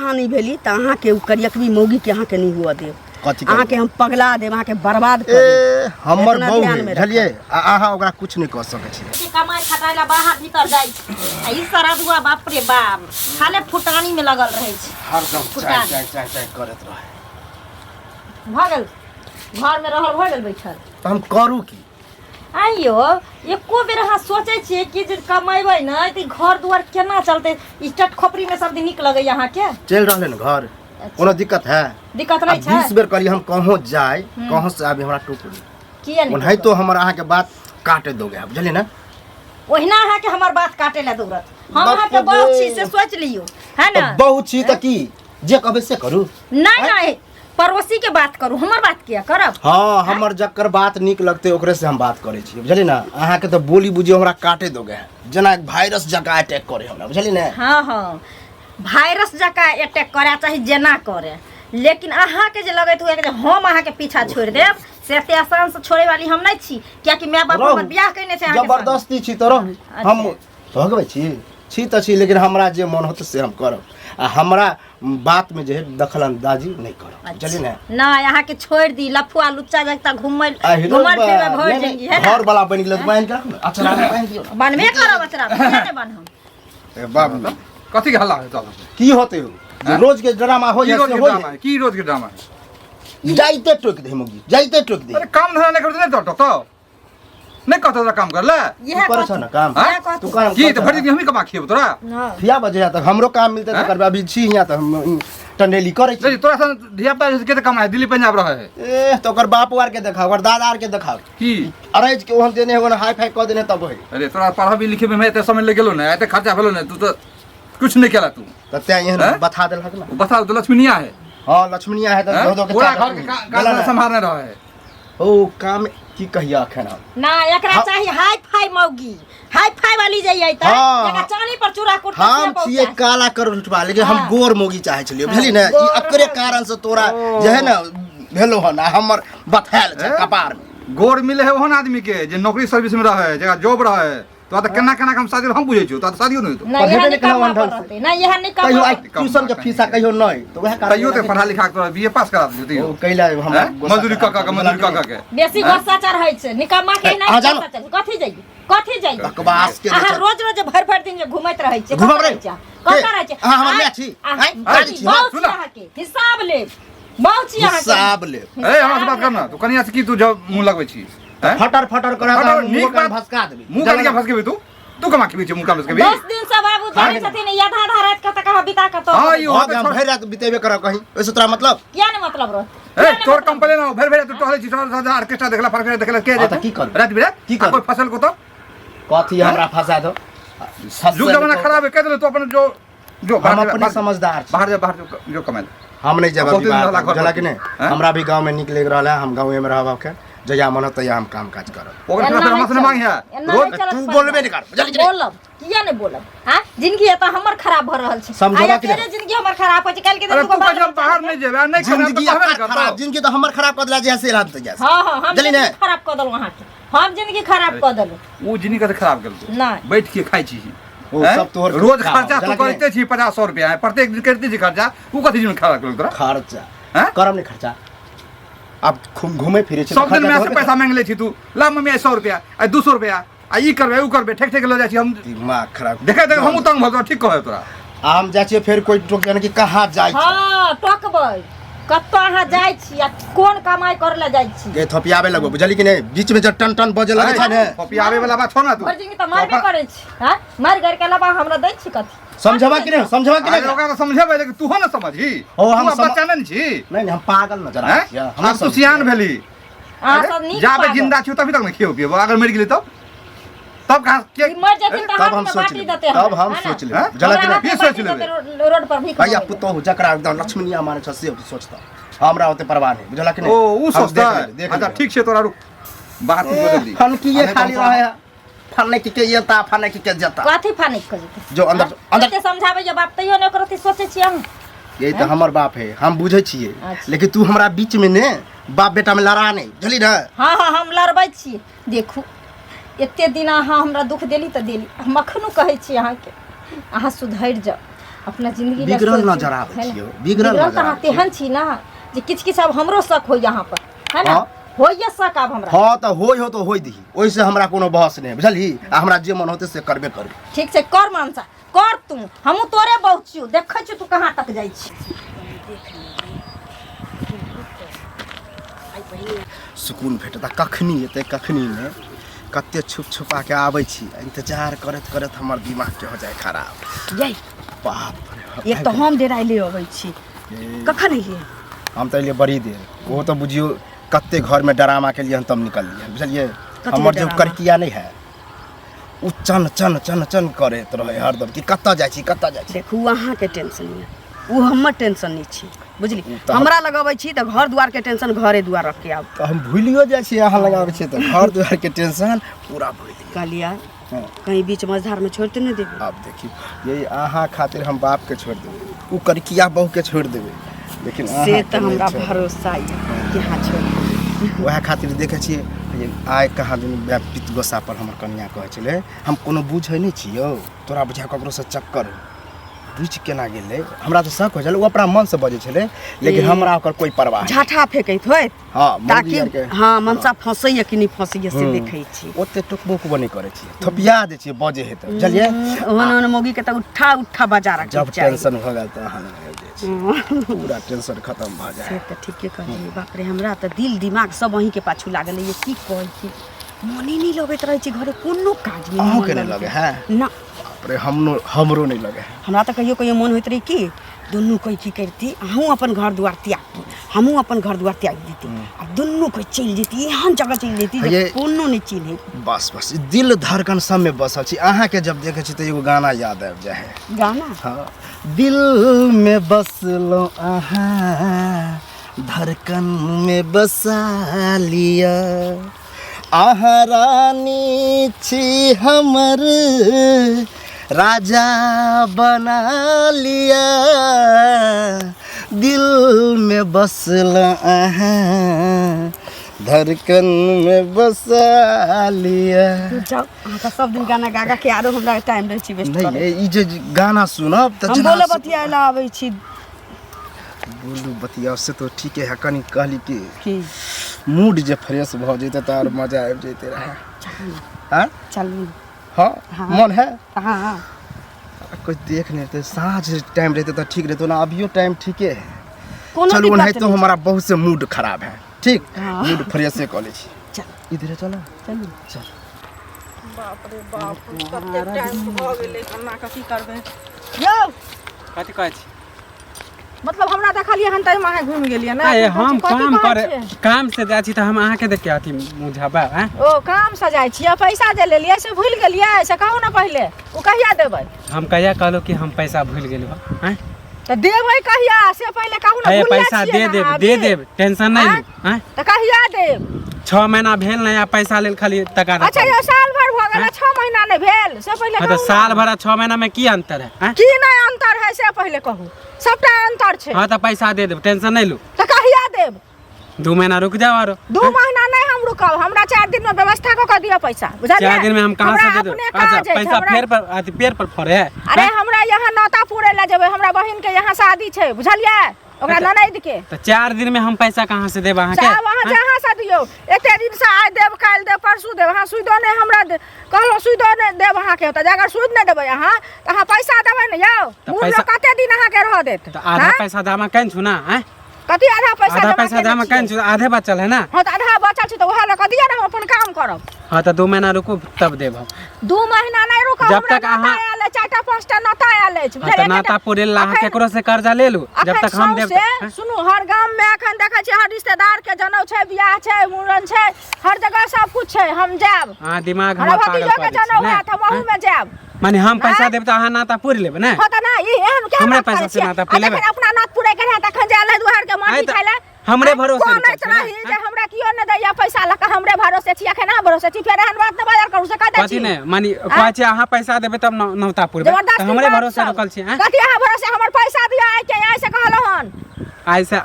अहाँ नहि भेली तऽ अहाँके ओ करियकबी मौगीके अहाँके नहि हुअ देब। कथी? अहाँके हम पगला देब, अहाँके बर्बाद कर ए देब। हमर एतना बहू ध्यान है, में रखब। बुझलियै? आ अहाँ ओकरा कुछ नहि कऽ सकै छी। के कमाइ खटाइ ला बाहर भीतर जाइ छै आ ई सरदुआ बाप रे बाप खाले फुटानी में लगल रहै छै। हरदम चाय फुटानी। चाय चाय चाय करैत रहै। भऽ गेल घर में रहल, भऽ गेल बैठल। तऽ हम करू की? आइयो एको बेर अहाँ सोचै छियै कि जे कमेबै ने तऽ ई घर दुआर केना चलतै? ई चट खोपड़ी में सब दिन नीक लगैया अहाँके? चलि रहलै ने घर, कोनो दिक्कत है? दिक्कत आ नहि छै। 20 बेर कहलियै हम कहूँ जाय, कहूँ से आबी, हमरा टोकू नहि। किया नहि? ओनाहितो हमर अहाँके बात काटे दोगे, बुझलियै ने? ओहिना अहाँके हमर बात काटे ला दौड़त। हम बाप अहाँके रे। बहु छी से सोच लियौ है ने। तऽ बहु छी तऽ की जे कहबै से करू? नहि नहि, पड़ोसी के बात करू, हमर बात किया करब? हाँ, हमर जकर बात नीक लगतै ओकरे से हम बात करै छी, बुझलियै ने? अहाँके तऽ बोली बुझियौ हमरा काटे दोगे, जेना वायरस जकाँ अटैक करे हमरा, बुझलियै ने? हाँ हाँ, वायरस जकाँ अटैक करे चाहे जेना करे, लेकिन अहाँके जे लगैत हुए जे हम अहाँके पीछा छोड़ि देब, से एते आसान से छोड़े वाली हम नहीं छी, कियाकि my बाप रहू। हमर बियाह कयने छै अहाँके संग। जबरदस्ती छी तऽ रहू। हम भगबै छी, छी तऽ छी, लेकिन हमरा जे मन होतै से हम करब आ हमरा बातमे जे है दखल अंदाजी नहि करब, बुझलियै ने? नहि, अहाँके छोड़ि दी लफुआ लुच्चा जगता घूमै आ हिरो घूमल फिरबै भरि नहि, जिंदगी नहि, है ना? घर वाला बनि गेलै तऽ बान्हि के राखू ने, अचरा मे बान्हि दियौ ने। बनबे करब अचरा, किया नहि बनब? ए बाबू, कथी के हल्ला है चल? की होतै हो? जे रोज के ड्रामा की होइए रोज से के होइए। ड्रामा है? की रोज के ड्रामा है? जाइते टोकि दे मुगी, जाइते टोकि दे। अरे काम धंधा नहीं करते नहीं तो तो नहीं कहता तोरा काम कर ले। इएह तू करै छह ने काम? आँय? इएह कहतौ। तू काम की कर तऽ छह भरि ने? दिन हमही कमा खियेबौ तोरा? हँ। खिया बजे तक हमरो काम मिलतै तऽ आँय? करबै। अभी छी हियाँ तऽ हम टंडेली करै छी। नहीं, तोरा सन धिया पुता के कमाए दिल्ली पंजाब रहे है। ए तऽ ओकर बाप आर के देखाओ, ओकर दादा आर के देखाओ। की? अरैज के ओहन देने होन, हाई फाई कऽ देने तब होय। अरे तोरा पढ़ाबी लिखे में एते समय लग गेलो ने, एते खर्चा भेलो ने, तू तो कुछ नहीं केला तू। तऽ तें एहन आँय? बथा देलक ने। बता तो लक्ष्मीनिया है। हाँ, लक्ष्मणिया है तऽ हैं? धो धो के पूरा चादर घर के गेला काम ने। संभालने रहे है। ओ काम की कहिया अखन हम? ना एकरा हाँ। चाही हाई फाई मौगी, हाई फाई वाली जाइए त हाँ। एकरा चानी पर चूड़ा कुटते हम छियै काला कर उठबा, लेकिन हम हाँ। गोर मोगी चाहे छलियै, बुझली ने? ई गोर अकरे मोगी। कारण से तोरा जे है ने भेलो हन आ हमर बथायल छै ए? कपार में। गोर मिले है ओहन आदमी के जे नौकरी सर्विस में रहे, जकरा जॉब रहे। तो तऽ केना केना के हम शादी हम बुझै छियौ, तो शादियो नहि हेतौ। ना पढ़ेबे इएह नहि केलहुँ निकम्मा हन पर ढंग से। रहतै ना इएह निकम्मा कहियो आइ पर। ट्यूशन के फीस आ कहियो नहि, तऽ वएह कारण तैयो तऽ पढ़ा लिखा के तोरा बीए पास करा देलियौ तैयो। ओ कैला हमरा हैं? गोस्सा मजदूरी कऽ कऽ के, मजदूरी कऽ कऽ के। बेसी गुस्सा चढ़ै छै निकम्मा के अहाँ नहि जानो। गुस्सा चढ़ै। कथी जाइए, कथी जाइए? बकवास के अहाँ रोज रोज भरि भरि दिन जे घुमैत रहै छियै, घुमब कतऽ रे? रहै छियै? कतऽ रहै छियै? अहाँ हमर माय छी? आँय? आँय? दादी छी, बहुत छी सुनऽ। अहाँके हिसाब लेब, बहुत छी अहाँके हिसाब लेब। ए हमरा से बात कर ना तू, कनिया से की तू जब मुंह लगबै छी? हैं? फटर फटर करत फटर, मुँह नीक कान बात। भसका देबै। मुंह कान के फसकेबी तू? तू कमा खेबी छै मुंह कान फसकेबी? 10 दिन से बाबू जानै छथिन आधा आधा राति कतऽ कहाँ बिता कतऽ हाँ, यो। हाँ, हम भरि रात बितेबे करब कहीं, ओहिसँ तोरा मतलब? किया ने मतलब रहतै? ए तोर कंप्लेन हो भरि भरि तू टहलै छी, तोहर ऑर्केस्ट्रा देखला, फर्केस्ट्रा देखला के हाँ, तऽ की करू? राति बिराति की आ करू? कोई फसल को तो कथी हमरा फंसा दो? युग जमाना खराब है, कह देलो तू अपन जो जो हम बाहर जा, अपने बाहर- समझदार छी। बाहर जा, बाहर जो जो कमाए ले। हम नहीं जाब बहुत अभी दिन बाहर, रहला घर बुझला पर। कि नहीं? हैं? हमरा भी गांव में निक लग रहा है, हम गाँव में रहब अखन, जहिया मन होत तहिया हम काम काज करब। ओकरा एना खिलाफ नहि हमरा से मांग है चलत, एना रोज नहि चलत तू परिवार। बोलबे नहि कर, बुझली कि नहि? बोलब किया नहि बोलब? हाँ, जिंदगी एतऽ हमर खराब भऽ रहल छै। समझेबा आइ कि नहि? अकेले जिंदगी हमर खराब होइ छै, काल्हि के दिन अरे दूगो तू बाल कहै हम बच्चा बाहर छै। नहीं जेबै आ नहीं करबै जिंदगी तऽ कहबे अकर नहि खराब, करतौ। जिंदगी तऽ हमर खराब कऽ देला जे से रात तक। हाँ हाँ, हम बुझली ने? जिंदगी खराब कऽ देलहुँ अहाँके, हम जिंदगी खराब कऽ देलहुँ। उ जिंदगी कते खराब गेल तू? नहि। बैठ के खाइ छी। ओ हैं? सब तोहर रोज खराब, खर्चा तू बुझलक नहि? करते छी 50 सौ रुपया प्रत्येक दिन करते छी खर्चा, उ कथी जीवन खराब गेल तोरा? खर्चा हैं? करम नहि खर्चा, आब खूब घूमे फिरे छी। सब दिन मैं से पैसा मांग ले छी तू, ला मम्मी आइ 100 रुपया, आइ 200 रुपया, आ ई करबे उ करबे, ठेक ठेक लऽ जाइ छी हम। दिमाग खराब। देखे देखे हमहूँ तंग भऽ गेलहुँ, ठीक कहै तोरा। आ हम जाइ छियै फेर कोइ टोक यानी कि कहाँ जाइ छी? हाँ, टोकबै कतऽ अहाँ जाइ छी आ कोन कमाइ करै लए जाइ छी। गे थपियाबे लगबो, बुझली कि नहि? बीच में जब टन टन बजे लगै छै ने। कॉपी वाला बात छौ ना तू। भरि जिंदगी तऽ मारबे करै छी। हाँ, मारि गारि के अलावा हमरा दै छी कथी? समझबा कि नहि, समझबा कि अरे नहि? ओकरा तऽ समझेबै, लेकिन तूहो ने समझही। ओ, हम तू आब बच्चा नहि ने छी। नहि नहि, हम पागल न जरा हैं? छियै, हम आब तू सियान भेली। अहाँ सब नीक जाबे पागल। जिंदा छी तभी तक ने खेबो पियबो, अगर मरि गेली तब तब कहाँ के ई मरि जेथिन तऽ तब हाथ हम में सोच बाटी लेबै, देतै तब हमरा, हम है ने? सोच लेबै, हैं? बुझलक कि हमरा नहि? हाथ में की सोच बाटी लेबै? देतै, रोड पर भीख भैया मांगै। पुतोहु जकरा एकदम लक्ष्मणिया मानै छ से सोचता, हमरा ओते परवाह नहि, बुझलक कि नहि? ओ उ हम सोचता देख लेबै, देख अच्छा लेबै। ठीक छै तोरा, रुक बात तू बदल दी। फनकिए खाली रहे है, फने की के येता, फने की के जेता। कथी फाने के जेतै? जो अंदर अंदर। कते समझाबै जे बाप तैयो नहि ओकरा सोचै छियै अहाँ। यही तऽ हमर बाप है, हम बुझै छियै। अच्छा। लेकिन तू हमरा बीच में ने बाप बेटा में लड़ा नहीं, बुझली ने? हाँ हाँ, हम लड़बै छी। देखू एते दिन अहाँ हमरा दुख देली तऽ देली, हम अखनो कहै छी अहाँके, अहाँ सुधरि जाउ। अपना जिंदगी लए बिगड़ल सोचू, नजर आबै है ना? छियौ, बिगड़ल बिगड़ल नजर तऽ अहाँ आबै छियौ। तेहन छी ना जे किछु किछु आब हमरो शक होइए अहाँ पर है ना हाँ। होइए शक आब हमरा हँ तऽ होइ हो तऽ होइ दही ओहिसँ हमरा कोनो बहस नहि बुझलही आ हमरा जे मन होतै से करबे करबै ठीक छै कर मनसा कर तू हमहूँ तोरे बहुत छियौ देखै छियौ तू कहाँ तक जाइ छी सुकून भेटत आ कखनी एतै कखनी नहि कते छुप छुपा के आबै छी आ इंतजार करैत करैत हमर दिमाग के हो जाए खराब यही बाप रे बाप। एक तऽ हम डेराइले अबै छी कखन एलियै हम तऽ एलियै बड़ी देर ओहो तऽ बुझियौ कते घरमे डरामा के लिए हम तब निकललियै बुझलियै कथी हमर जे डरामा? करकिया नहि है ओ चन चन चन चन करैत रहै हरदम कि कतऽ जाइ छी कतऽ जाइ छी देखू अहाँके टेंशन यऽ ओ हमर टेंशन नहि छी बुझली ओ तऽ हम- हमरा लग अबै छी तऽ घर दुआरके टेंशन घरे दुआर रख के आब तऽ हम भूलियो जाइ छी अहाँ लग आबै छियै तऽ घर दुआरके टेंशन पूरा भूलि गेल कहलियै हँ। कहीं बीच मझधारमे छोड़ि तऽ नहि देबै आब देखियौ यही अहाँ खातिर हम बापके छोड़ि देबै ओ करकिया बहुके छोड़ि देबै लेकिन से अहाँके तऽ नहि हमरा छोड़बै। भरोसा यऽ कि अहाँ छोड़ि देबै। वएह खातिर देखै छियै जे आइ कहाँ दिन वएह पित गोस्सा पर हमर कनिया कहै छलै हम कोनो बुझै नहि छी यौ तोरा बुझा ककरोसँ चक्कर हौ। बुझि केना गेलै हमरा तऽ शक होइ छलै ओ अपना मनसँ बजै छलै लेकिन हमरा ओकर कोइ परवाह नहि। झाठा फेकैत होइत हँ मौगी ताकि आरके हँ मनसा फँसैए कि नहि फँसैए से देखै छी ओते टोकबो उकबो नहि करै छियै थोपिया दै छियै बजे हे तऽ बुझलियै ओहन ओहन मौगीके तऽ उठा उठा बजा रखैके जब चाही टेंशन भऽ गेल तऽ अहाँ लग आबि जाइ छी पूरा टेंशन खतम भऽ से जाइ तऽ ठीके कहलियै बाप रे हमरा तऽ दिल दिमाग सब अहीँके पाछू लागल अइ की कहै छी मोने नहि लगैत रहै छै घरे कोनो काजमे अहूँके मोन नहि लगै है ना बाप रे हमरो हमरो नहि लगै है हमरा तऽ कहियो कहियो मोन होइत रहै कि दुनू कोइ की करती अहूँ अपन घर दुआर त्यागती हमहूँ अपन घर दुआर त्याग देती आ दुनू कोइ चलि जैती एहन जगह चलि जैती जे ये- कोनो नहि चिन्है बस बस ई दिल धड़कन सबमे बसल छी अहाँके जब देखै छी तऽ एगो गाना याद आबि जाइ है गाना हाँ दिल में बसलो अहाँ धड़कन में बसा लिया अहाँ रानी छी हमर राजा बना लिया दिल में बसल अहाँ धड़कन में बसा लिया जाओ अहाँ तऽ सब दिन गाना गा गा के आरो हमरा टाइम रहै छी वेस्ट नहीं करे ये ई जे गाना सुनब तऽ हम जेना बोले बतियाए ला आबै छी बोलू बतियाउ से तो ठीके है कनि कहली कि की मूड जे फ्रेश भऽ जैते तऽ आओर मजा आबि जैते रहै आँय चलू हाँ हाँ। मन है हाँ हाँ कोई देख नहीं रहते साँझ टाइम रहते तो ठीक रहते ना अभियो टाइम ठीके है कोनो चलू दिक्कत ओनाहितो नहि हमारा बहुत से मूड खराब है ठीक हाँ। मूड फ्रेशे कऽ लै छी चल इधरे चलो चलू चल बाप रे बाप कते टाइम भऽ गेलै केना कऽ की करबै यौ कथी कहै छी मतलब हमरा देखलियै हन ताहिमे अहाँ घुमि गेलियै ने अरे की कहै हम छी, कथी काम कहै करे छियै? काम से जाइ छी तऽ हम अहाँके देख के अथी मुझाबा आँय ओ काम से जाइ छियै पैसा जे लेलियै से भूलि गेलियै से कहू ने पहिले ओ कहिया देबै हम कहिया कहलहुँ कि हम पैसा भूलि गेलहुँ आँय तऽ देबै कहिया से पहिले कहू ने अरे भूलले पैसा छियै दे ने देब अहाँ दे अभी? देब टेंशन नहीं आँय? लू आँय तऽ कहिया देब 6 महीना भेल नहीं आ पैसा लेल खाली तका अच्छा यौ साल भर भऽ गेल 6 महीना नहि भेल से पहिले हाँ तो कहू ने। साल भर आ 6 महीना में की अंतर है आँय? की नहि अंतर है से पहिले कहू सबटा अंतर छै हाँ तो पैसा दे देब टेंशन नहीं लू तऽ कहिया देब 2 महीना रुक जाओ आरो 2 महीना नहीं हम रुकब हमरा 4 दिन में व्यवस्था कऽ के दिअ पैसा बुझलियै 4 दिन में हम कहाँ से हमरा दे अपने देब काज अच्छा अछि, पैसा हमरा- फेर पर अथी पेड़ पर फड़े है अरे हमरा यहाँ नौता पूरे ला जेबै हमरा बहिन के यहाँ शादी छै बुझलियै ओकरा अच्छा। ननैद के तो 4 दिन में हम पैसा कहाँ से देब अहाँ के साहब अहाँ जहाँ से दियौ एते दिन से आइ देब काल्हि देब परसू देब अहाँ सुइदो नहि हमरा कहलहुँ सुइदो नहि देब अहाँके तऽ अगर सूद नहि देबै अहाँ तऽ अहाँ पैसा देबै ने यौ तऽ बूढ़ पैसा- लोक कते दिन अहाँके रह देत तो आधा आँय? पैसा जमा केन छु ना आँय? कथी आधा पैसा आधा जमा पैसा केने जमा छियै? केन छु आधे बचल है ना हँ तऽ आधा बचल छै तऽ उएह लऽ कऽ दिअ ने हम अपन काम करब हाँ तो 2 महीना रुकू तब देब हम 2 महीना नहि रुकब जब हमरा तक नाता अहाँ- आयल अछि 4टा 5टा नाता आयल अछि हाँ तो बुझलियै? नाता पूरे ला अहाँ अखन- केकरो से कर्जा ले लू जब अखन तक हम देब सौंसे, हाँ? सुनू हर गाम में अखन देखै छियै हर रिश्तेदार के जनउ छै बियाह छै मुड़न छै हर जगह सब कुछ छै हम जायब हाँ दिमाग हमरा हमर पागल भतीजो कर के दै छै जनउ ने? होयत हम अहू हाँ? में जायब माने हम पैसा आँय? देब तऽ अहाँ नाता पूरि लेबै ने हाँ तऽ ना ई एहन केहन हमरे बात पैसा करै से छियै? नाता आ पूरि लेबै। जखन अपना नात पूरे के रहै तखन जायल रहै दुआर के आँय माटी तऽ खाय लए हमरे भरोसे कनैत रुकल छै ने, रही जे आँय? हमरा कियो नहि दैया पैसा लऽ कऽ हमरे भरोसे छी अखन अहाँ भरोसे छी फेर एहन बात नहि बाजल करू से कहि दै कथी छी नहि माने कहै छै अहाँ पैसा देबै तब नौता पुरबै तऽ जबरदस्ती हमरे बात भरोसे सब। रुकल छी आँय? कथी अहाँ भरोसे हमर पैसा दिअ आइ के आइ से कहलहुँ हन आइ से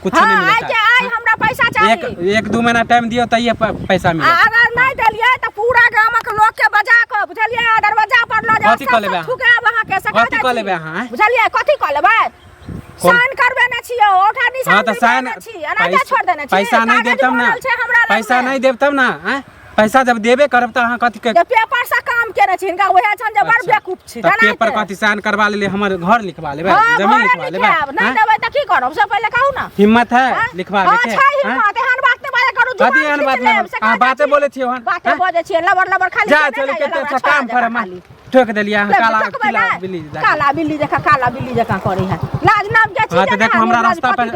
कुछ हाँ नहीं आइ मिलता के आइ हमरा पैसा चाही एक 1-2 महीना टाइम दियौ तैये पैसा आ मिलत अगर नहि देलियै तऽ पूरा पूरा गामक लोक के बजा कऽ बुझलियै आ दरवाजा पर लऽ जायब कथी कऽ लेबै अहाँ? थुकायब अहाँके से कथी कऽ लेबै अहाँ, आँय? बुझलियै कथी कऽ लेबै साइन करबे ने छियै ओठा निशान हाँ तऽ दिलबे साइन ने छी एनाहिते छोड़ देने छी पैसा नहीं देब कागज तब ना बनल छै हमरा लग पैसा में। नहीं देब तब ना आँय? पैसा जब देबे करब तऽ अहाँ कथी के जे पेपर से काम केने छी हिनका उएह छनि जे बड़ अच्छा। बेवकूफ छी तऽ तेनाहिते। पेपर कथी साइन करवा लेलियै हमर घर लिखवा लेबै हाँ, जमीन घरे लिखवा लेबै लिखायब। नहि आँय? देबै तऽ की करब से पहिले कहू ना हिम्मत है हाँ? लिखवावे हाँ, के छै आँय? हिम्मत एहन बात नहि बाजै करू कथी जुबान एहन खींच बात नहि लेब, से अहाँ कहै बाते छी। बोलै छियै ओहन बाते आँय? बजै छियै लबर लबर खाली जा केने चलू जाइए, कते लबड़ा अच्छा छोड़ा काम जकाँ करब खाली। ठोक देलियै अहाँ ले, काला ठोकबै पीला नहि। बिल्ली जकाँ। काला बिल्ली जकाँ काला बिल्ली जकाँ करै है लाज नाम के चीज हाँ, तऽ देखू, हमरा रास्ता पर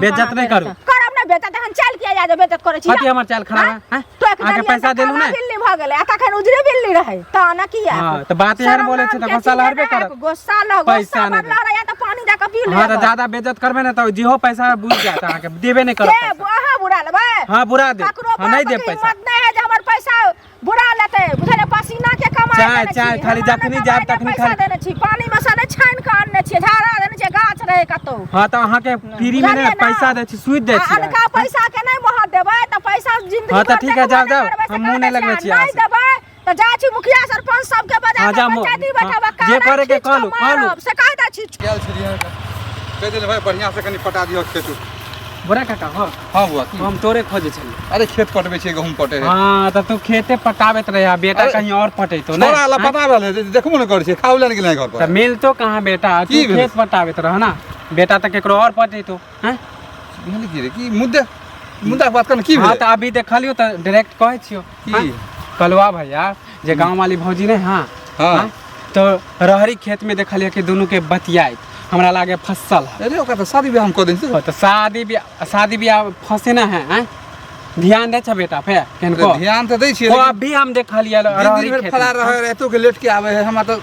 बेइज्जत नहि करू। करब नहि बेइज्जत एहन चालि किया जा जे बेइज्जत करै छी कथी हमर चालि खराब है, आँय? टोकि अहाँके देलियै पैसा तऽ देलहुँ काला नहि? बिल्ली भऽ गेलै आ तखन उजरे बिल्ली रहै तऽ ने किया हाँ, तऽ बात एहन शरम बोलै छै नाम तऽ के गुस्सा चीज लहरबे नहि, करत। गुस्सा लह पैसा गुस्सा नहि बड़ लहरैया तऽ पानी दऽ कऽ पी हाँ तऽ लेब ज्यादा बेइज्जत करबै ने तऽ जेहो पैसा बुझि जायत अहाँके देबे नहि करब के पैसा। अहाँ बुरा लेबै हाँ बुरा देब ककरो हाँ नहीं बाप के देब पैसा हिम्मत नहीं है जे हमर पैसा बुरा लेतै बुझलियै पसीना के कमाई चाय, देने चाय, छी खाली हमरा जखनी नहि जायब कमाइ के तखनी पैसा खाली- देने छी पानी में से नहि छानि कऽ आनने छियै झाड़ा देने छियै गाछ रहै कतौ हाँ तऽ अहाँके फ्री में बुझलियै नहि ने? पैसा दै छी सूद दै आ छी अनका पैसा के नहि महत देबै तऽ पैसा जिंदगी हाँ, तऽ भर ठीक है, देखबो जाओ, नहि जाओ। करबै से हम मुँह कह नहि दै लगबै छियै। छी नहि अहाँ से। देबै तऽ जाइ छी मुखिया सरपंच सबके बजा हाँ, कऽ जाओ, पंचायती हाँ, बैठाबऽ जे कान करे के खींच कऽ कहलू, कहलू। मारब, से कहि दै छी गेल छलियै अहाँके कहि देलियै भाइ बढ़िआँ से कनि पटा दिअ खेत उत। बोरा काका हो हाँ बुआ की हम तोरे खोजे छलियै अरे खेत कटबै छियै गहूँम कटे है हाँ तऽ तू खेते पटाबैत रहे आ बेटा अरे, कहीं और पटेतो ने छोड़ा लपटा रहल है देखबो नहि करै छियै खाओ लए नहि गेलै घर तऽ पर मिलतो कहाँ बेटा तू की भेलै? खेत पटाबैत रह ना बेटा तऽ केकरो और पटेतो हैं भेल की रे की मुद्दा मुद्दा के बात कर की हाँ भेलै तऽ अभी देखलियो तऽ डायरेक्ट कहै छियो की? हाँ? कलवा भैया जे गाँव वाली भौजी ने हाँ हाँ। हाँ? तो रहरी खेत में देखलियै कि दुनू के बतियाइत हमरा लागे फसल है अरे ओकरा तऽ शादी बियाह हम कऽ देने छी ओ तऽ शादी बियाह फंसे ना है आँय? ध्यान दे छ बेटा पे केनको अरे ध्यान तऽ दै छियै ओ लेकिन अभी हम देखलियै दिन रहरी दिन भरि खेत फला में। रहै रातिओ के लेट के आबै है हमरा तऽ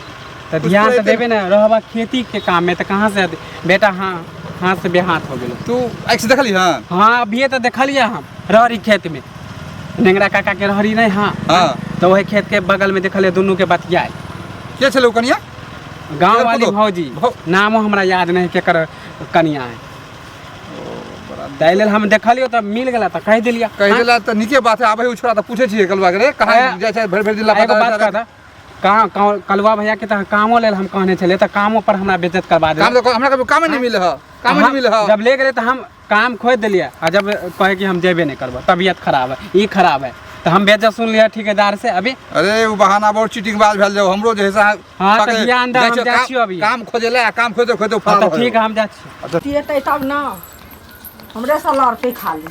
तऽ कुछ ध्यान तऽ पुरैते देबे ने रहबा खेती के काम में तऽ कहाँ से बेटा हाँ हाथ से बेहाथ हो गेलो तू आँखि से देखली हँ हाँ अभिये तऽ देखलियै हम रहरी खेत में नेंगरा काका के रहरी नहीं हाँ हाँ तऽ वही खेत के बगल में देखलियै दुनू के बतियाए के छलै ओ कनिया गाँव केकर वाली पुतोह? भौजी नामो हमरा याद नहीं केकर कनिया है ताहि लेल हम देखलियो तऽ मिल गेला तऽ कहि देलियै कहि देला तऽ नीके बात है आबै है ओ छोड़ा तऽ पूछै छियै कलुआ के रे कहाँ ए, जाइ छै भरि भरि दिन एगो लापता बात रहै छै। कह कहाँ कहाँ कलुआ भैया के तऽ कामो लेल हम कहने छलियै तऽ कामो पर हमरा बेइज्जत करवा काम देलक तऽ हमरा कभी कामे नहि मिले है कामे नहि मिले है जब ले गेलै तऽ हम काम खोज देलियै आ जब कहे कि हम जेबे नहीं करबो तबियत खराब है ई खराब है तऽ हम बेइज्जत सुन लियै ठेकेदार से अभी अरे ओ बहाना बहुत चीटिंगबाज भेल जाओ हमरो जे है से हाँ, तऽ पकड़े- ध्यान दे, जाइ हम छियै जाइ काम- छियौ अभी। काम खोजे ले आ काम खोजते खोजते हाँ, फरार तऽ हो ठीक है जाओ। हम जाइ छियै पियतै तब ने हमरेसँ लड़तै खाली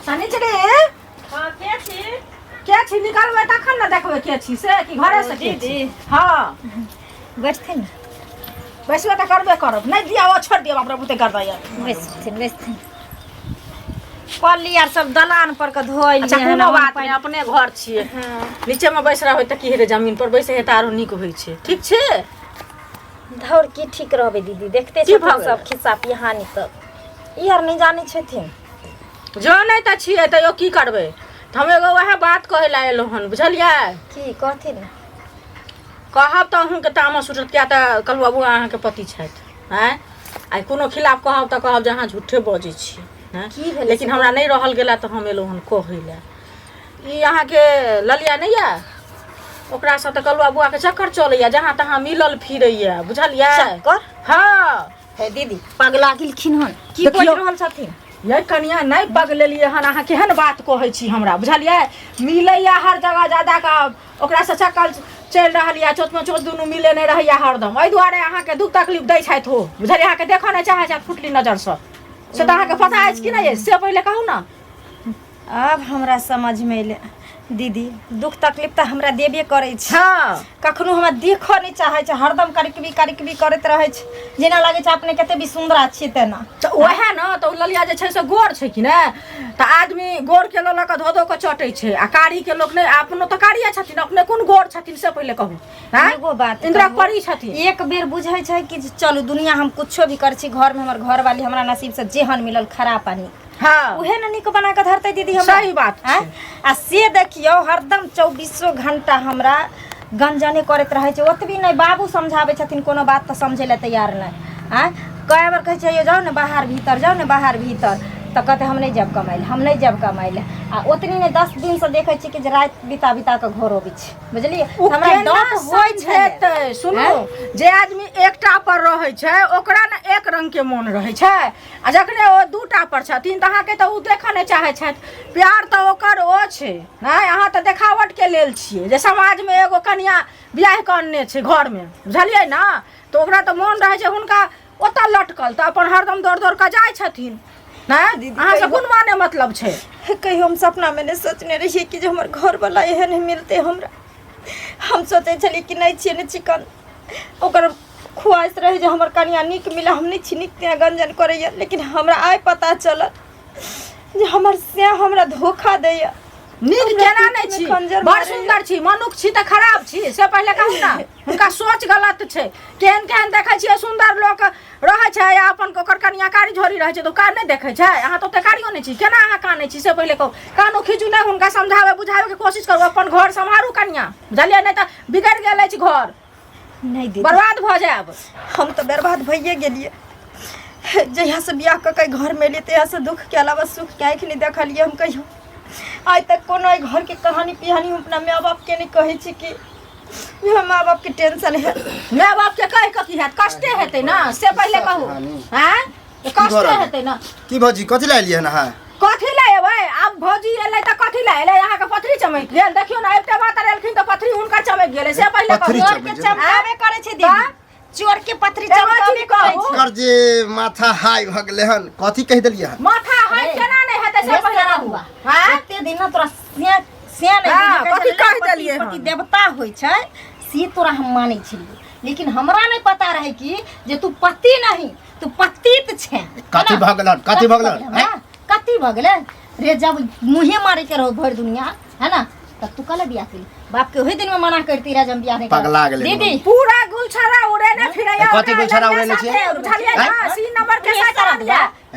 शनिचरी हाँ के छी के छी निकलबै तखन ने देखबै के छी से कि घरे से के छी दीदी। हाँ बैठथिन बैसबे तऽ करबे करब नहि दिया ओ छोड़ि दिअ बाप रे बहुते करबै बैसथिन बैसथिन पल्ली आर सब दलान पर के धोइ अच्छा कोनो बात नहि अपने घर छियै नीचे मे बैस रहबै तऽ की हेतै जमीन पर बैसे हेतै आरो नीक होइ छै ठीक छै धौर की ठीक रहबै दीदी देखते की भऽ छथिन गेलै? सब खिस्सा पिहानी सब ई आर नहि जानै छथिन जनै तऽ छियै तैयो की करबै तऽ हम एगो वएह बात कहै लए एलहुँ हन बुझलियै की कहथिन ने कहब तऽ अहूँके तामस उठत किया तऽ कलुआ बौआ अहाँके पति छथि आँय आइ कोनो खिलाफ कहब तऽ कहब जे अहाँ झूठे बजै छी आँय की भेलै लेकिन हमरा नहि रहल गेला तऽ हम एलहुँ हन कहै लए ई अहाँके ललिया नहि यऽ ओकरासँ तऽ कलुआ बौआके चक्कर चलैया जहाँ तहाँ मिलल फिरैया बुझलियै चक्कर हँ हे दीदी पगला गेलखिन हन की देखियौ। बाजि रहल छथिन यै कनिया नहि पगलेलियै हन अहाँ केहन बात कहै छी हमरा बुझलियै मिलैया हर जगह ज्यादा के ओकरासँ चक्कर चलि रहल यऽ चोतमे चोत दुनू मिले नहि रहैया हरदम एहि दुआरे अहाँके दुख तकलीफ दै छथि ओ बुझलियै अहाँके देखऽ नहि चाहै छथि फुटली नजरसँ से तऽ अहाँके पता अछि कि नहि से पहिले कहू ने आब हमरा समझमे एलै दीदी दुख तकलीफ तऽ हमरा देबे करै छै हँ कखनो हमरा देखऽ नहि चाहै छै हरदम करिकबी करिकबी करैत रहै छै जेना लागै छै अपने कते भी सुन्दर छियै तेना तऽ उएह ने तऽ ओ ललिया जे छै से गोर छै कि ने तऽ आदमी गोरके लऽ लऽ कऽ धो धो कऽ चटै छै आ कारीके लोक नहि अपनो तऽ कारिये छथिन अपने कोन गोर छथिन से पहिले कहू आँय? एगो बात इन्द्रक कहू, परी छथिन एक बेर बुझै छै कि जे चलू दुनिया हम कुछो भी करै छी घरमे हमर घरवाली हमरा नसीब से जेहन मिलल खराब आ नीक हँ उहे ने नीक बना कऽ धरतै दीदी हमरा सही बात छै। आँय? आ से देखियौ हरदम चौबीसो घंटा हमरा गंजने करैत रहै छै ओतबी नहि बाबू समझाबै छथिन कोनो बात तऽ समझै लए तैयार नहि आँय कए बेर कहै छै "यौ, जाउ ने बाहर भीतर जाउ ने बाहर भीतर तऽ कहतै हम नहि जायब कमाइ लए, हम नहि जायब कमाइ लए। आ ओतनी नहि 10 दिनसँ देखै छी कि जे राति बिता बिता कऽ घर अबै छै, बुझलियै? ओ हमरा केना डर होइ छै। समझेतै? सुनू, जे आदमी एकटा पर रहै छै ओकरा ने एक रंग के मोन रहै छै, आ जखने ओ दूटा पर छथिन तऽ अहाँके तऽ ओ देखऽ नहि चाहै छथि। प्यार तऽ ओकर ओ छै नहि, अहाँ तऽ देखावट के लेल छियै जे समाजमे एगो कनिया बियाह कऽ अनने छै घरमे, बुझलियै ने? तऽ ओकरा तऽ मोन रहै छै हुनका ओतऽ लटकल, तऽ अपन हरदम दौड़ दौड़ कऽ जाइ छथिन। नहि, अहाँ से कोन माने मतलब छै? कहियो हम सपनामे नहि सोचने रहियै कि जे हमर घरवला एहन मिलतै हमरा। हम सोचै छलियै कि नहि छियै नहि चिकन, ओकर ख्वाहिश रहै जे हमर कनिया नीक मिले, हम नहि छी नीक तेँ गंजन करैए। लेकिन हमरा आइ पता चलल जे हमर से हमरा धोखा दैए। नीक हमरा केना पीठ नहि मे छी? खंजर बड़ मारैए। सुन्दर छी, मनुख छी तऽ खराब छी से पहिले कहू ने। हुनका सोच गलत छै। केहन केहन देखै छियै सुन्दर लोक रहै छै आ अपन ओकर कनिया कारी झोरी रहै छै तऽ ओ कार नहि देखै छै? अहाँ तऽ ओते कारियो नहि छी, केना अहाँ कानै छी से पहिले कहू। कानू खींचू नहि, हुनका समझाबै बुझाबैके कोशिश करू। अपन घर सम्हारू कनिया, बुझलियै? नहि तऽ बिगड़ि गेल अछि घर, नहि दीदी, बर्बाद भऽ जायब। हम तऽ बर्बाद भइए गेलियै। जहियासँ बियाह कऽ के घरमे एलियै तहियासँ दुखके अलावा सुखके आँखि नहि देखलियै हम कहियो आइ तक। कोनो एहि घरके कहानी पिहानी हम अपना माय बापके नहि कहै छी कि जे माय बापके टेंशन है। माय बापके कहि कऽ की हैत? कष्टे हेतै ने, से पहिले कहू। आँय, कष्टे हेतै ने। की भौजी, कथी लए एलियै हन अहाँ? कथी लए एबै आब? भौजी एलै तऽ कथी लए एलै? अहाँके पथरी चमकि गेल? देखियौ ने, एकटा बात एलखिन तऽ पथरी हुनकर चमकि गेलै, से पहिले कहू। पथरी चोर चमकि के गेलै। चमकाबे करै छै दीदी, चोर के पथरी एगो चमकाबे चीज करै कहू। छै। कर जे माथा हाई भऽ गेलै हन, कथी कहि देलियै हन? माथा हाई केना नहि हेतै से पहिले कहू। आँय? एते दिन ने तोरा से से नहि हाँ, बुझै कथी छलै, कहि पति- देलियै हन? पति देवता होइ छै से तोरा हम मानै छलियै, लेकिन हमरा नहि पता रहै कि जे तू पति नहीं तू पतित छे। कथी भऽ गेल हन? कथी भऽ गेल हन? हमरा? कथी भऽ गेलै रे? जब मुँहे मारे के रहो भरि दुनिया है ना, तब तू कल बियाह केली? बाप के ओही दिन में मना करती रहे जब हम बियाह नहीं करब। पगला गेलै दीदी मन। पूरा गुलछड़ा उड़ेने फिरैया। कथी गुलछड़ा उड़ेने छियै? बुझलियै ना? आँय? सी नंबर के साथ सारा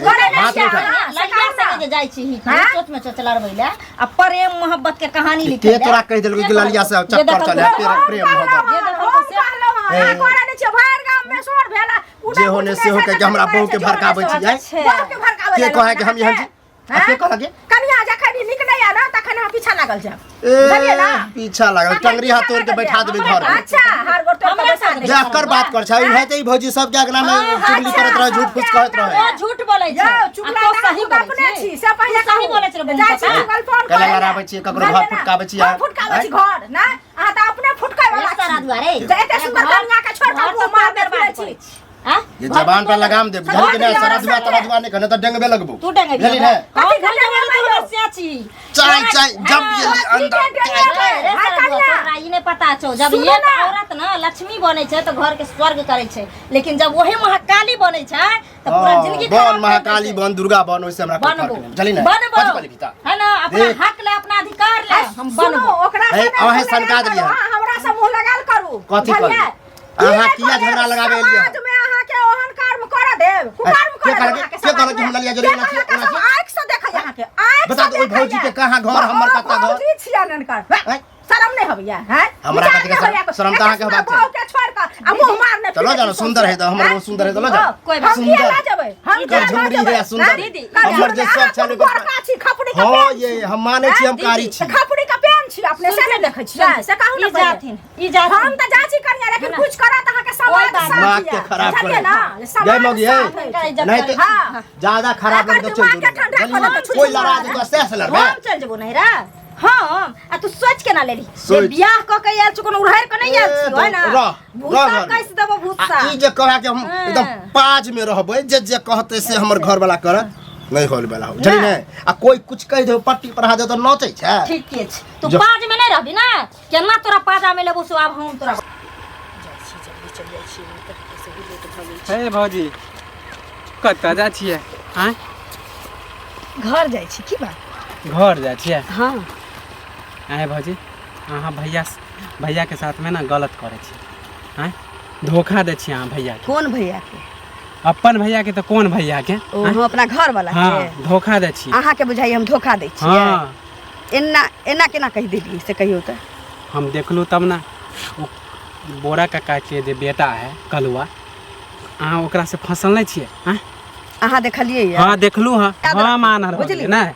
करे नहि हाथ छियै उठा। अहाँ, से लड़िया कहू ना। संगे जे जाइ छी हाँ? सोच में सोच लड़बै ले आ प्रेम मोहब्बत के कहानी लिखै के तोरा कहि देलकै कि ललिया से चक्कर चले है, प्रेम प्रेम मोहब्बत? जे देखल हम से कहलहुँ हँ, अहाँ करे नहि छियै, भरि गाम में शोर भेल आ जे होने से हो कहि के हमरा बहू के भड़काबै छी, आँय? बहू के भड़काबै के लए कहै कि हम एहन छी? आ के कहलक गे? कनिया जखन ई निकलैया ना तखन अहाँ पीछा लागल जायब, बुझलियै ए ना? पीछा लागल, टंगरी हाथ तोड़ के बैठा देबै घर में। अच्छा, हार गोड़ तोड़ के बैठा देबै। जे एकर बात कर छै है तऽ ई भौजी सबके अगना में चुगली करैत रहे, झूठ फूस कहैत रहे। ओ झूठ बोलै छै। यौ आ चुगला तो तऽ सही खुद बोलै अपने छी। छी से पहिले तू सही कहू। बोलै छै रे बहिन जाइ छी पप्पा। गूगल फोन कैला करै लए। लड़ाबै छियै, ककरो घर बुझलियै ना? फुटकाबै छियै। हम फुटकाबै छी घर ना, अहाँ तऽ अपने फुटकै वाला रे सारा छी। दुआरे। जे एते सुन्दर कनिया के छोड़ कऽ घर मुँह तऽ मार तोर फिरै बर्बाद छी। करै छी। आँ? ये जबान पर लगाम दे, बुझल कि नहि? सरदुआ तरदुआ नहि कहने तऽ डेंगबे लगबो। तू डेंगेबी बुझली हमरा? ने? हम कथी घर डेंगेबै जवानी यौ? तोहर से छी। चाय चाय जब ये अंदर चाय रे हाय सारा कन्या। तोरा ई नहि पता छौ, जब सुनू एक ना। औरत ना लक्ष्मी बनै छै तऽ घर के स्वर्ग करै छै, लेकिन जब वही महाकाली बनै छै तऽ पूरा हाँ, जिंदगी बन खराब कर दै महाकाली छै। बन, दुर्गा बन, ओहिसे हमरा कोई फर्क बनबो नहि, बुझली ने? बनबो कथी कहली भीता? है ना, अपना देख। हक ले, अपना अधिकार ले, हम सुनू, बनबो। ओकरा हे, से नहि अहें मुँह सनका लगायल देलियै। करू, अहाँ हमरा से मुँह लगायल करू, कथी बुझलियै? कहली? ई अहाँ नहि किया कहलियै, झगड़ा लगाबै एलियै? समाज में अहाँके ओहन कर्म करऽ देब, कुकर्म के करऽ देब कहलक? अहाँके के कहलक कि समाज हम में? ललिया जरे के एना छियै, कहलक ओना सब छियै? आँखि से देखैया अहाँके, आँखि बता से दो, ओहि देखैया। भौजी के कहाँ घर, हमर कतऽ घर? भौजी छियनि हुनकर। आँय? शरम नहि होइया हैं? हमरा विचार कथी के नहि शरम? होइया? शरम तऽ अहाँके एते होबाक सुन्दर चाही। बहू के छोड़ि कऽ आ मुँह मारने चलो फिरै जानो छी सुंदर है तो हमर आँय? बहुत सुंदर है, चलो जाओ। कोई बात हम किया सुंदर। लऽ जेबै? हम किया लऽ झुमरी जेबै? है, सुंदर। आँय? दीदी, हमर जे अहाँ सब छल कोन बड़का छी, खपड़ी के हाँ पेन ये छी। हम मानै छी, हम कारी छी। तऽ खपड़ी के पेन छी अपने से नहि देखै छियै से कहू ने ई पहिले। जाथिन, ई जाथिन। हम तऽ जाइ छी कनिया, लेकिन कुछ करत अहाँके समाज कोई बात साथ दिमाग के यऽ। खराब बुझलियै करे ना? जय समाज मौगी साथ है है। इज्जत नहीं करे। तो हाँ। ज्यादा खराब एकर लगे तो चल दिमाग के ठंडा जरूर करत तऽ छुट्टी कोई लड़ा मारत। दे तो सह से लड़बे। हम चल जेबो नैहरा हम, आ तू सोच के ना लेली जे सोच। बियाह क के आयल छी, कोनो उड़ारि के नहीं आयल ए, छी, है ना? रह, रह भूसा घर में। कस देबो भूसा। आ ई जे कहे कि हम हाँ। एकदम पाज में रहबै, जे जे कहते से हमर घर वाला करत नहीं होल वाला हो, बुझली ने? आ कोई कुछ कहि दे, पट्टी पर हाथ दे तो नोचै छै। ठीक छै, तू जो- पाज में नहीं रहबी ना, केना तोरा पाजा में लेबो से आब हम तोरा। हे भौजी, कतऽ जाइ छियै? आँय? घर जाइ छी। की बात? घर जाइ छियै? हाँ। आँय भौजी, अहाँ भैया भैयाके साथमे ने गलत करै छी, आँय? धोखा दै छियै अहाँ भैयाके। कोन भैया के? अपन भैयाके तऽ कोन भैयाके? ओ हम अपना घर वाला के? हाँ, धोखा दै छी। अहाँके बुझाइए हम धोखा दै छियै? हाँ। एना एना केना कहि देलियै से कहियौ तऽ। हम देखलहुँ तब ने, ओ बोरा काकाके जे बेटा है कलुआ, अहाँ ओकरासँ फँसल नहि छियै? आँय? अहाँ देखलियै ये? हाँ देखलू। हाँ। याद हाँ, राखू, मान रहल बुझली? नहीं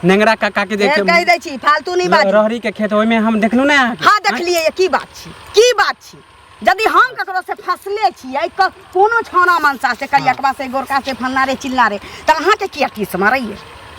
नेंगरा काका के देख फेर कहि दै छी, फालतू नहीं बाजू। रहरी के खेत ओहिमे हम देखलू ना अहाँके। हाँ देखलियै ये, की बात छी, की बात छी? यदि हम ककरो से फंसले छियै, कोनो छौना मनसा से, करियकवा से, गोरका से, फलना रे चिल्ला रे, तऽ अहाँके किया टीस मारैये?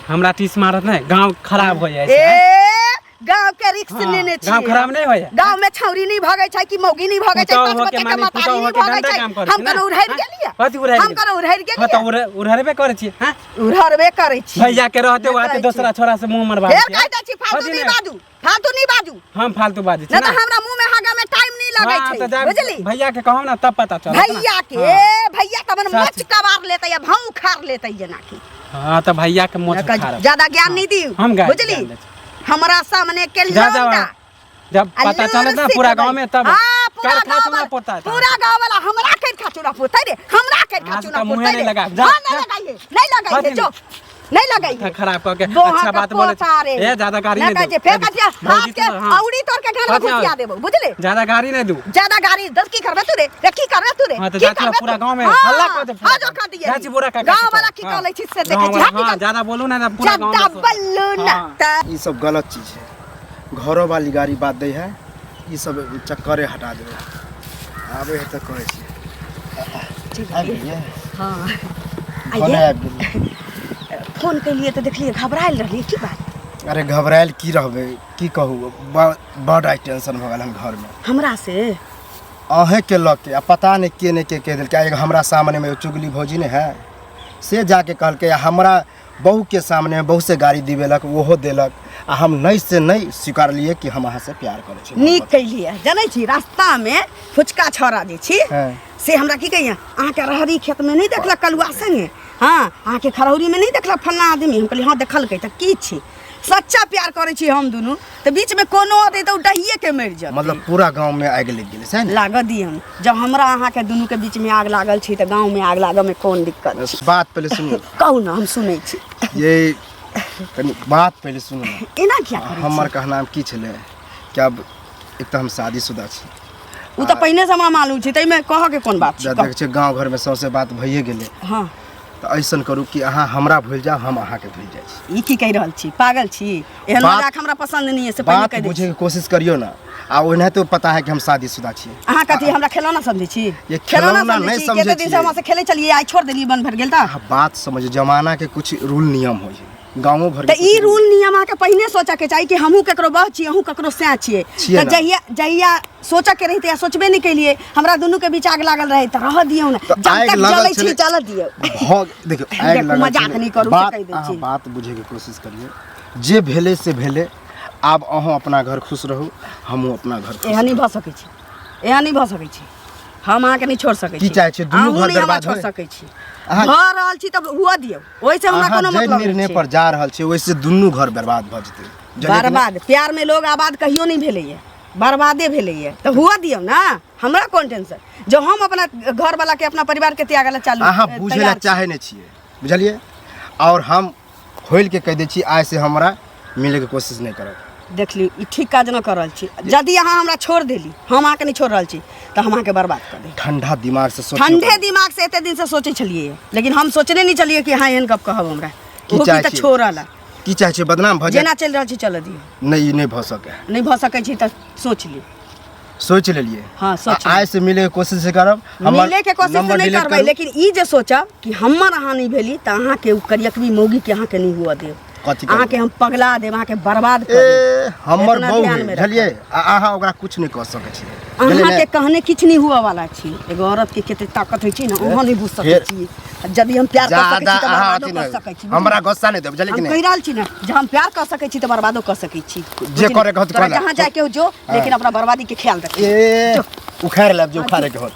हमरा टीस मारत नहीं, गांव खराब हो जाइ छै। ए, गाँव के रिक्स हाँ, लेने छी। गाँव खराब नहीं होइए। गाँव में छौरी नहीं भगै छै कि मौगी नहीं भगै छै, पुतहु पाँच होके बच्चा के माने महतारी पुतहु नहीं होके भगै गंदा छै। काम करै हम छी ना? कोनो उड़हरि हाँ? गेलियै? कथी उड़हरि हम गेलियै? कोनो उड़हरि हाँ तऽ गेलियै? उड़हरबे करै छी। हाँ? उड़हरबे करै छी। भैया के रहते नहि हुए करै छी। दोसरा छोरा से मुंह मरबा फेर कहि दै छी, फालतू नहीं बाजू, फालतू नहीं बाजू। हम फालतू बाजै छी नहि तऽ ना? हमरा मुंह में हागा में टाइम नहीं लगै हाँ, छै, तऽ जा बुझली? भैया के कहब ना तब पता चलत ना। भैया के? हाँ। भैया तऽ अपन सच। मोच कबार लेतै आ भाव उखाड़ लेतै जेनाकि। हाँ तऽ भैया के मोच उखाड़ब। ज्यादा ज्ञान नहीं दियौ, हम गाय बुझली? ज्ञान दै छी। हमरा सामने के जा जा लौंडा जब आ पता लूर चलत ना पूरा सिखबै। गांव में तब हाँ, पूरा कर खा गाँव चूना वाला- पोता है। पूरा गाँव वाला हमरा कर खा चूना पोतै रे, हमरा कर खा हाँ, चूना तऽ मुँहे पोतै नहि रे। लगाब, जा, हाँ, नहीं जा। लगाइए, नहीं लगाइए, कथी जो नहीं लगाइए। माथा खराब कऽ के बोहा अच्छा के बात बोले पोता रे। ए, ज्यादा गाड़ी नहीं नहीं कहै दू। छै, फेर कहै छै, भौजी हाथ के तो- हाँ। औरी तोड़ के घर में कथी घुसिया औरी? देबौ, बुझले? ज्यादा गाड़ी नहीं दू। ज्यादा गाड़ी दस की करबे तू रे? रे की करबे तू रे? हाँ, तऽ की जा करबे पूरा तू? गाँव में हाँ, हल्ला कऽ दे पूरा हाँ, जो गाँव। कर दिए। जाइ छी बोरा काका गाँव के वाला की हाँ। कहलै छी से देखै गाँव छी। वाला, हाँ, की हाँ, कर- ज्यादा बोलू ना तऽ पूरा गाँव में ज्यादा सो- बोलू ना हाँ। तऽ ई सब गलत चीज है। घरो वाली गाड़ी बात दै है, ई सब चक्करे हटा देबै। आबै है तऽ कहै छी। आबि गेलियै? हाँ। भने आइए। आबि गेलियै। फोन केलियै तऽ देखलियै घबरायल रहलियै, की बात? अरे घबरायल की रहबै, की कहू, बड आइ टेंशन भऽ गेल हन घरमे। हमरा से? अहेँके लऽ के, आ पता नहि के नहि के कहि देलकै। एगो हमरा सामनेमे एगो चुगली भौजी नहि है, से जाके कहलकै आ हमरा बहूके सामने बहू से गाड़ी दिबेलक, ओहो देलक, आ हम नहि से नहि स्वीकारलियै कि हम अहाँसँ प्यार करै छी। नीक कैलियै। जनै छी, रास्तामे फुचका छौड़ा जे छी हाँ। से हमरा की कहिया, अहाँके रहरी खेतमे नहि देखलक कलुआ संगे? हाँ, अहाँके खरौरीमे नहि देखलक फल्लाँ आदमी? हम कहलियै हँ देखलकै, तऽ की छी? सच्चा प्यार करै छी हम दुनू, तऽ बीचमे कोनो अतै तऽ ओ डहिएके मरि जेतै। मतलब पूरा गाँवमे आगि लागि गेलै सएह ने? लागऽ दियौन, जब हमरा अहाँके दुनूके बीचमे आग लागल छै तऽ गाँवमे आग लागऽमे कोन दिक्कत छै? बात पहिले सुनू। कहू ने, हम सुनै छी। ये कनि बात पहिले सुनू ने। एना किया करै छी? हमर कहनाम की छलै कि आब एक तऽ हम शादीशुदा छी। ओ तऽ पहिनेसँ हमरा मालूम छै, ताहिमे कहऽके कोन बात छै? देखै छियै गाँव घरमे सौंसे बात भइए गेलै। हाँ। तऽ ऐसन करू कि अहाँ हमरा भूलि जाउ, हम अहाँके भूलि जाइ छी। ई की कहि रहल छी? पागल छी? एहन बात- मजाक हमरा पसंद नहीं है, से पहिने बात कहि दै छी। बुझैके कोशिश करियौ ने। आ ओनाहितो पता है कि हम शादीशुदा छी। अहाँ कथी हमरा खेलौना समझै छी? ये खेलौना खेलौना समझै नहि छी? समझै कते दिन से छियै। हमरा से खेलै छलियै, आइ छोड़ देलियै, बंद भरि गेल तऽ? अहाँ बात समझ, जमाना के कुछ रूल नियम होइ है गाँवो भर। तऽ ई रूल नियम अहाँके पहिने सोचऽ के चाही कि हमहूँ ककरो बह छी, अहूँ ककरो सएह छियै। छियै तऽ ने। जहिया जहिया सोचऽ के रहितै, आ सोचबे नहि केलियै, हमरा दुनू के बीच आग लागल रहै तऽ रहऽ दियौ ने। तऽ जब आगि तक लागल जलै छी छलै- जलऽ दियौ। भऽ देखियौ आगि देखू, लागल मजाक छलै। नहि करू, से बात कहि दै अहाँ छी। बात बुझैके कोशिश करियौ, जे भेलै से भेलै। आब अहूँ अपना घर खुश रहू, हमहूँ अपना घर खुश। एहन नहि भऽ सकै छै, एहन नहि भऽ सकै छै। हम अहाँके नहि छोड़ि सकै की छी। चाहै छियै? दुनू अहूँ घर नहि हमरा बर्बाद छोड़ि होय? सकै छी। अहाँ- भऽ रहल छी तब हुअ दियौ, ओहिसँ हमरा अहाँ कोनो जाहि मतलब नहि निर्णय छै। पर जा रहल छी ओहिसँ दुनू घर बर्बाद भऽ जेतै, बुझलियै कि नहि? बर्बाद प्यार में लोग आबाद कहियो नहीं भेलैए, बर्बादे भेलैए, तऽ हुअ दियौ ना, हमरा कोन टेंशन? जो हम अपना घर वाला के, अपना परिवार के त्याग ला चालू अहाँ बुझै लए तैयार छी। चाहै नहि छियै, बुझलियै? आओर हम खोलि के कहि दै छी, आइ से हमरा मिलैके कोशिश नहि करब। देख लियौ, ई ठीक काज न कर रहल छी। यदि अहाँ हमरा छोड़ देली, हम अहाँके नहीं छोड़ रहल छी, तऽ हम अहाँके बर्बाद कऽ देब। ठंडा दिमाग से सोचियौ। ठंडे दिमाग से एते दिन से सोचै छलियै, लेकिन हम सोचने नहीं छलियै कि अहाँ एहन गप कहब हमरा। की ओहो की चाहै तऽ छी? छोड़ल की चाहै छियै, बदनाम भऽ जाए? जेना चलि रहल छी चलऽ दियौ। नहि, ई नहि भऽ सकै। नहि भऽ सकै छी तऽ सोच लियौ। सोचि लेलियै। हाँ, सोच आ आइ से मिलैके कोशिश करब, हमर मिले के कोशिश नंबर नहि डिलीट करबै करू। लेकिन ई जे सोचब कि हमर अहाँ नहि भेली तऽ अहाँके ओ करियकबी मौगी के अहाँके नहि हुअ देब। कथी करबै? अहाँके हम पगला देब, अहाँके बर्बाद कर ए देब। हमर एतना बहू ध्यान है मे बुझलियै? आ अहाँ ओकरा कुछ नहि कऽ सकै छियै, बुझलियै अहाँके ने? कहने किछु नहि हुअ वाला छी। एगो औरत के कते ताकत होइ छै ने, अहाँ नहि बुझि सकै फेर- छी। यदि हम प्यार कऽ सकै ज्यादा छी तऽ अहाँ बर्बादो अथी कऽ नहि सकै छी। हमरा गुस्सा नहि देब, बुझलियै कि हम नहि? कहि रहल छी ने, जे हम प्यार कऽ सकै छी तऽ बर्बादो कऽ सकै छी। जे करैके होत तोरा कऽ ले। जहाँ जाके हो जो, लेकिन अपना बर्बादी के ख्याल रख। ए, उखाड़ि लेब जे उखाड़ैके होत।